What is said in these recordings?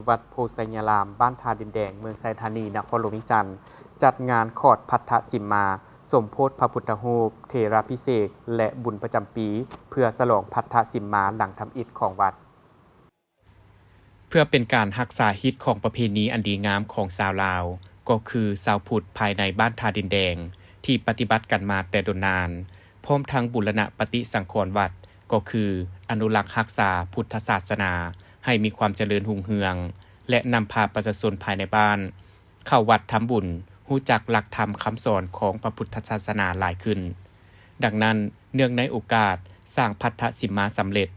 ວັດໂພໄຊຍາລາມ ບ້ານທ່າດິນແດງ ເມືອງໄຊທານີ ນະຄອນຫຼວງວຽງຈັນ ຈັດງານຂອດພັດທະສິມມາ ສົມໂພດພະພຸດທະຮູບ ເຖລາພິເສກ ແລະ ບຸນປະຈຳປີ ເພື່ອສະຫຼອງພັດທະສິມມາຫຼັງທຳອິດຂອງວັດ. ເພື່ອເປັນການຮັກສາຮີດຄອງປະເພນີອັນດີງາມຂອງຊາວລາວ ກໍຄືຊາວພຸດພາຍໃນບ້ານທ່າດິນແດງ ທີ່ປະຕິບັດກັນມາແຕ່ດົນນານ, ພ້ອມທັງບູລະນະປະຕິສັງຂອນວັດ ກໍຄືອະນຸລັກຮັກສາພຸດທະສາສະໜາໃຫ້ມີຄວາມຈະເລີນຮຸ່ງເຮືອງ ແລະ ນຳພາປະຊາຊົນພາຍໃນບ້ານເຂົ້າວັດທຳບຸນ, ຮູ້ຈັກຫຼັກທຳຄຳສອນຂອງພະພຸດທະສາສະໜາຫຼາຍຂຶ້ນ. ດັ່ງນັ້ນ, ເນື່ອງໃນໂອກາດສ້າງພັດທະສິມມາສຳເລັດ,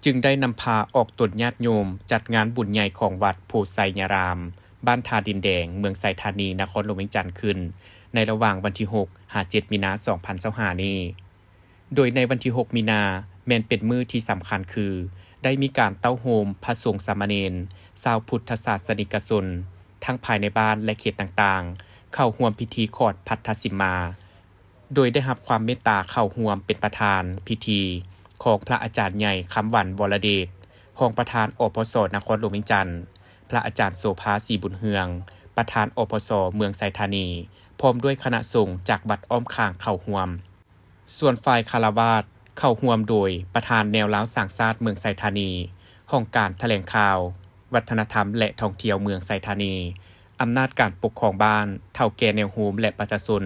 ຈຶ່ງໄດ້ນຳພາອອກຕົນຍາດໂຍມຈັດງານບຸນໃຫຍ່ຂອງວັດໂພໄຊຍາລາມ ບ້ານທ່າດິນແດງ ເມືອງໄຊທານີ ນະຄອນຫຼວງວຽງຈັນ ຂຶ້ນ ໃນລະຫວ່າງວັນທີຫົກ ຫາ ເຈັດ ມີນາ ສອງພັນຊາວຫ້າ ນີ້. ໂດຍໃນວັນທີຫົກ ມີນາ ແມ່ນເປັນມື້ທີ່ສຳຄັນ ຄື ໄດ້ມີການເຕົ້າໂຮມພະສົງສາມະເນນ ຊາວພຸດທະສາສະນິກະຊົນ ທັງພາຍໃນບ້ານ ແລະ ເຂດຕ່າງໆ ເຂົ້າຮ່ວມພິທີຂອດພັດທະສິມມາ ໂດຍໄດ້ຮັບຄວາມເມດຕາເຂົ້າຮ່ວມເປັນປະທານພິທີຂອງພະອາຈານໃຫຍ່ ຄຳຫວັນ ວໍລະເດດ ຮອງປະທານ ອພສ ນະຄອນຫຼວງວຽງຈັນ, ພະອາຈານ ໂສພາ ສີບຸນເຮືອງ ປະທານ ອພສ ເມືອງໄຊທານີ ພ້ອມດ້ວຍຄະນະສົງຈາກວັດອ້ອມຂ້າງເຂົ້າຮ່ວມ. ສ່ວນຝ່າຍຄາລະວາດເຂົ້າຮ່ວມໂດຍປະທານແນວລາວສ້າງຊາດເມືອງໄຊທານີ, ຫ້ອງການຖະແຫຼງຂ່າວ, ວັດທະນະທຳ ແລະ ທ່ອງທ່ຽວເມືອງໄຊທານີ, ອຳນາດການປົກຄອງບ້ານ, ເຖົ້າແກ່ແນວໂຮມ ແລະ ປະຊາຊົນ,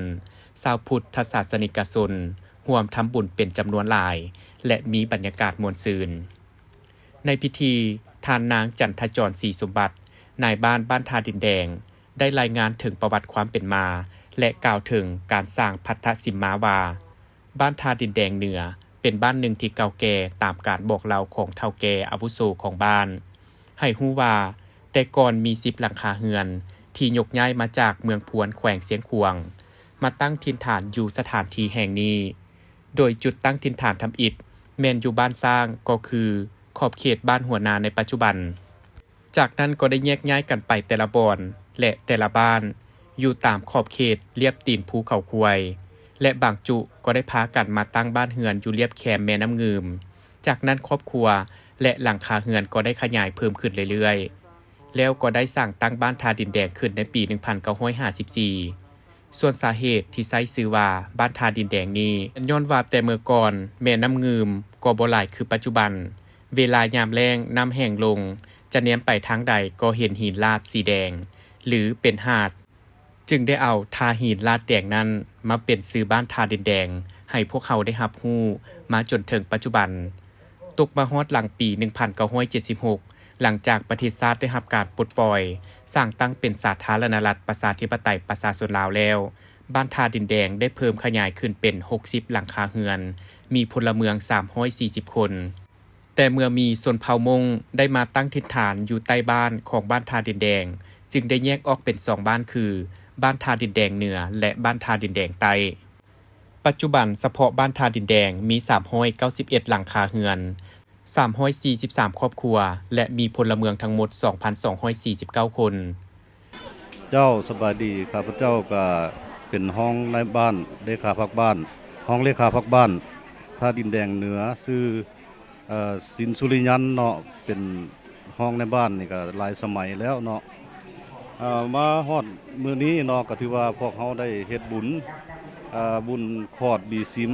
ຊາວພຸດທະສາສະນິກະຊົນ ຮ່ວມທຳບຸນເປັນຈຳນວນຫຼາຍ ແລະ ມີບັນຍາກາດມ່ວນຊື່ນ. ໃນພິທີ, ທ່ານນາງ ຈັນທະຈອນ ສີສົມບັດ ນາຍບ້ານບ້ານທ່າດິນແດງ ໄດ້ລາຍງານເຖິງປະຫວັດຄວາມເປັນມາ ແລະ ກ່າວເຖິງການສ້າງພັດທະສິມມາວ່າ, ບ້ານທ່າດິນແດງເໜືອ ເປັນບ້ານໜຶ່ງທີ່ເກົ່າແກ່ຕາມການບອກເລົ່າຂອງເຖົ້າແກ່ອາວຸໂສຂອງບ້ານ ໃຫ້ຮູ້ວ່າ ແຕ່ກ່ອນມີສິບຫຼັງຄາເຮືອນທີ່ຍົກຍ້າຍມາຈາກເມືອງພວນ ແຂວງຊຽງຂວາງ ມາຕັ້ງຖິ່ນຖານຢູ່ສະຖານທີ່ແຫ່ງນີ້, ໂດຍຈຸດຕັ້ງຖິ່ນຖານທຳອິດແມ່ນຢູ່ບ້ານຊ້າງ ກໍຄືຂອບເຂດບ້ານຫົວນາໃນປັດຈຸບັນ. ຈາກນັ້ນກໍໄດ້ແຍກຍ້າຍກັນໄປແຕ່ລະບ່ອນ ແລະ ແຕ່ລະບ້ານ ຢູ່ຕາມຂອບເຂດລຽບຕີນພູເຂົາຄວາຍ ແລະ ບາງຈຸກໍໄດ້ພາກັນມາຕັ້ງບ້ານເຮືອນຢູ່ລຽບແຄມແມ່ນ້ຳງື່ມ. ຈາກນັ້ນຄອບຄົວ ແລະ ຫຼັງຄາເຮືອນກໍໄດ້ຂະຫຍາຍເພີ່ມຂຶ້ນເລື້ອຍໆ ແລ້ວກໍໄດ້ສ້າງຕັ້ງບ້ານທ່າດິນແດງຂຶ້ນໃນປີໜຶ່ງພັນເກົ້າຮ້ອຍຫ້າສິບສີ່. ສ່ວນສາເຫດທີ່ໃຊ້ຊື່ວ່າບ້ານທ່າດິນແດງນີ້ ຍ້ອນວ່າແຕ່ເມື່ອກ່ອນແມ່ນ້ຳງື່ມກໍບໍ່ຫຼາຍຄືປັດຈຸບັນ, ເວລາຍາມແລ້ງນ້ຳແຫ້ງລົງ ຈະແນມໄປທາງໃດກໍເຫັນຫີນລາດສີແດງ ຫຼື ເປັນຫາດ, ຈຶ່ງໄດ້ເອົາທ່າຫີນລາດແດງນັ້ນມາເປັນຊື່ບ້ານທ່າດິນແດງ ໃຫ້ພວກເຮົາໄດ້ຮັບຮູ້ມາຈົນເຖິງປັດຈຸບັນ. ຕົກມາຮອດຫຼັງປີໜຶ່ງພັນເກົ້າຮ້ອຍເຈັດສິບຫົກ ຫຼັງຈາກປະເທດຊາດໄດ້ຮັບການປົດປ່ອຍ, ສ້າງຕັ້ງເປັນສາທາລະນະລັດ ປະຊາທິປະໄຕ ປະຊາຊົນລາວແລ້ວ, ບ້ານທ່າດິນແດງໄດ້ເພີ່ມຂະຫຍາຍຂຶ້ນເປັນຫົກສິບຫຼັງຄາເຮືອນ, ມີພົນລະເມືອງສາມຮ້ອຍສີ່ສິບຄົນ. ແຕ່ເມື່ອມີຊົນເຜົ່າມົ້ງໄດ້ມາຕັ້ງຖິ່ນຖານຢູ່ໃຕ້ບ້ານຂອງບ້ານທ່າດິນແດງ, ຈຶ່ງໄດ້ແຍກອອກເປັນສອງບ້ານຄື ບ້ານທ່າດິນແດງເໜືອ ແລະ ບ້ານທ່າດິນແດງໃຕ້. ປັດຈຸບັນສະເພາະບ້ານທ່າດິນແດງມີສາມຮ້ອຍເກົ້າສິບເອັດຫຼັງຄາເຮືອນ, ສາມຮ້ອຍສີ່ສິບສາມຄອບຄົວ ແລະ ມີພົນລະເມືອງທັງໝົດສອງພັນສອງຮ້ອຍສີ່ສິບເກົ້າຄົນ. ເຈົ້າ ສະບາຍດີ. ຂ້າພະເຈົ້າກະເປັນຮອງນາຍບ້ານ ເລຂາພັກບ້ານ, ຮອງເລຂາພັກບ້ານທ່າດິນແດງເໜືອ, ຊື່ ເອີ ສິນສຸລິຍັນເນາະ, ເປັນຮອງນາຍບ້ານນີ້ກະຫຼາຍສະໄໝແລ້ວເນາະ. ເອີ ມາຮອດມື້ນີ້ເນາະ ກະຖືວ່າພວກເຮົາໄດ້ເຮັດບຸນ, ເອີ ບຸນຂອດບີສິມ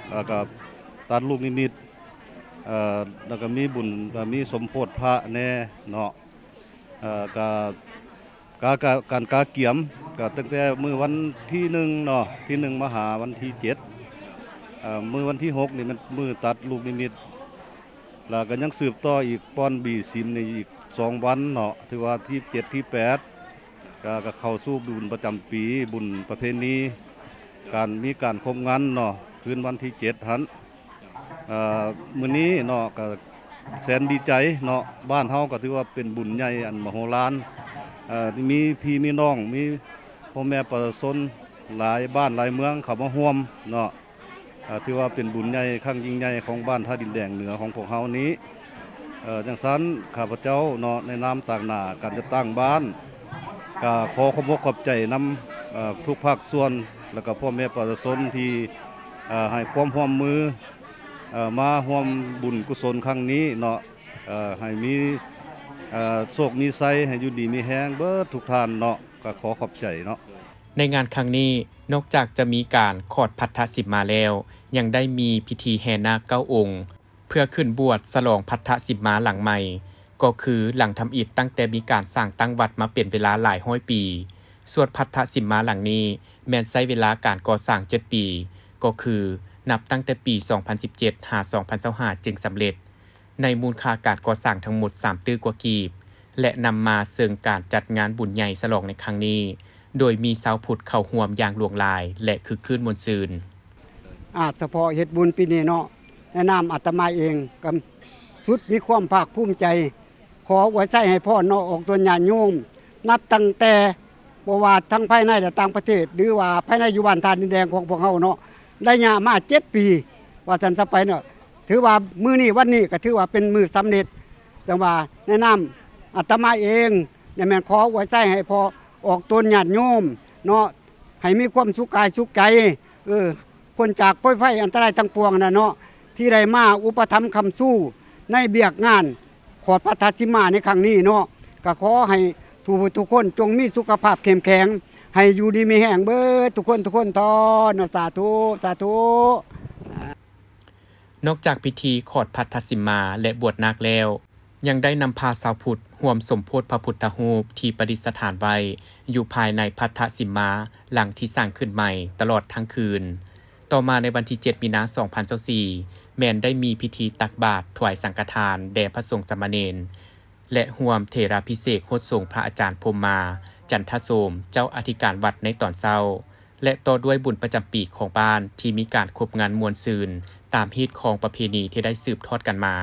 ແລ້ວກະຕັດລູກນິມິດ, ເອີ ແລ້ວກະມີບຸນ, ເອີ ມີສົມໂພດພະແດ່ເນາະ. ເອີ ກະ ກາ ກາ ການກະກຽມ ກະຕັ້ງແຕ່ມື້ວັນທີໜຶ່ງເນາະ, ທີໜຶ່ງມາຫາວັນທີເຈັດ. ເອີ ມື້ວັນທີຫົກນີ້ແມ່ນມື້ຕັດລູກນິມິດ, ແລ້ວກະຍັງສືບຕໍ່ອີກປ້ອນບີສິມນີ້ອີກສອງວັນເນາະ, ຖືວ່າທີເຈັດ ທີແປດ ກະ ກະເຂົ້າສູ່ບຸນປະຈຳປີ, ບຸນປະເພນີ ການ ມີການຄົບງັນເນາະ ຄືນວັນທີເຈັດຫັ້ນ. ເອີ ມື້ນີ້ເນາະ ກະແສນດີໃຈເນາະ, ບ້ານເຮົາກະຖືວ່າເປັນບຸນໃຫຍ່ອັນມະໂຫລານ, ເອີ ມີພີ່ມີນ້ອງ ມີພໍ່ແມ່ປະຊາຊົນຫຼາຍບ້ານຫຼາຍເມືອງເຂົ້າມາຮ່ວມເນາະ, ເອີ ຖືວ່າເປັນບຸນໃຫຍ່ຄັ້ງຍິ່ງໃຫຍ່ຂອງບ້ານທ່າດິນແດງເໜືອຂອງພວກເຮົານີ້. ເອີ ຈັ່ງຊັ້ນ ຂ້າພະເຈົ້າເນາະ ໃນນາມຕາງໜ້າການຈັດຕັ້ງບ້ານ ກະຂໍຂອບອົກຂອບໃຈນຳ ເອີ ທຸກພາກສ່ວນ ແລະກະພໍ່ແມ່ປະຊາຊົນທີ່ ເອີ ໃຫ້ຄວາມຮ່ວມມື ເອີ ມາຮ່ວມບຸນກຸສົນຄັ້ງນີ້ເນາະ, ເອີ ໃຫ້ມີ ເອີ ໂຊກມີໄຊ ໃຫ້ຢູ່ດີມີແຮງເບິດທຸກທ່ານເນາະ ກໍຂໍຂອບໃຈເນາະ. ໃນງານຄັ້ງນີ້ ນອກຈາກຈະມີການຂອດພັດທະສິມມາແລ້ວ ຍັງໄດ້ມີພິທີແຫ່ນາກເກົ້າອົງ ເພື່ອຂຶ້ນບວດສະຫຼອງພັດທະສິມມາຫຼັງໃໝ່ ກໍຄືຫຼັງທຳອິດຕັ້ງແຕ່ມີການສ້າງຕັ້ງວັດມາເປັນເວລາຫຼາຍຮ້ອຍປີ. ສ່ວນພັດທະສິມມາຫຼັງນີ້ ແມ່ນໃຊ້ເວລາການກໍ່ສ້າງເຈັດປີ ກໍຄືນັບຕັ້ງແຕ່ປີສອງພັນສິບເຈັດ ຫາ ສອງພັນຊາວຫ້າ ຈຶ່ງສຳເລັດ ໃນມູນຄ່າການກໍ່ສ້າງທັງໝົດສາມຕື້ກວ່າກີບ ແລະ ນຳມາເຊິ່ງການຈັດງານບຸນໃຫຍ່ສະຫຼອງໃນຄັ້ງນີ້ ໂດຍມີຊາວພຸດເຂົ້າຮ່ວມຢ່າງຫຼວງຫຼາຍ ແລະ ຄຶກຄື້ນມ່ວນຊື່ນ. ອາດສະເພາະເຮັດບຸນປີນີ້ເນາະ ໃນນາມອາດຕະມາເອງກໍສຸດມີຄວາມພາກພູມໃຈ ຂໍອວຍໄຊໃຫ້ພອນເນາະ ອອກຕົນຍາດໂຍມ ນັບຕັ້ງແຕ່ບໍ່ວ່າທັງພາຍໃນ ແລະ ຕ່າງປະເທດ ຫຼືວ່າພາຍໃນຢູ່ບ້ານທ່າດິນແດງຂອງພວກເຮົາເນາະ ໄລຍະມາເຈັດປີ ວ່າຊັ້ນຊະໄປເນາະ ຖືວ່າມື້ນີ້ວັນນີ້ກໍຖືວ່າເປັນມື້ສຳເລັດ. ຈັ່ງວ່າໃນນາມອາດຕະມາເອງ ນີ້ແມ່ນຂໍອວຍໄຊໃຫ້ພອນ ອອກຕົນຍາດໂຍມເນາະ ໃຫ້ມີຄວາມສຸກກາຍສຸກໃຈ ເອີ ພົ້ນຈາກໂພຍໄພອັນຕະລາຍທັງປວງນັ້ນເນາະ ທີ່ໄດ້ມາອຸປະຖຳຄ້ຳຊູໃນວຽກງານຂອດພັດທະສິມມາໃນຄັ້ງນີ້ເນາະ ກໍຂໍໃຫ້ທຸກຜູ້ທຸກຄົນຈົ່ງມີສຸຂະພາບເຂັ້ມແຂງ ໃຫ້ຢູ່ດີມີແຮງເບິດທຸກຄົນທຸກຄົນເທີ້ນເນາະ ສາທຸ ສາທຸ. ນອກຈາກພິທີຂອດພັດທະສິມມາ ແລະ ບວດນາກແລ້ວ ຍັງໄດ້ນຳພາຊາວພຸດຮ່ວມສົມໂພດພະພຸດທະຮູບທີ່ປະດິດສະຖານໄວ້ຢູ່ພາຍໃນພັດທະສິມມາຫຼັງທີ່ສ້າງຂຶ້ນໃໝ່ຕະຫຼອດທັງຄືນ. ຕໍ່ມາໃນວັນທີເຈັດ ມີນາ ສອງພັນຊາວສີ່ ແມ່ນໄດ້ມີພິທີຕັກບາດຖວາຍສັງຄະທານແດ່ພະສົງສາມະເນນ ແລະ ຮ່ວມເຖລາພິເສກຫົດສົງພະອາຈານພົມມາ ຈັນທະໂສມ ເຈົ້າອະທິການວັດໃນຕອນເຊົ້າ ແລະ ຕໍ່ດ້ວຍບຸນປະຈຳປີຂອງບ້ານທີ່ມີການຄົບງັນມ່ວນຊື່ນຕາມຮີດຄອງປະເພນີທີ່ໄດ້ສືບທອດກັນມາ.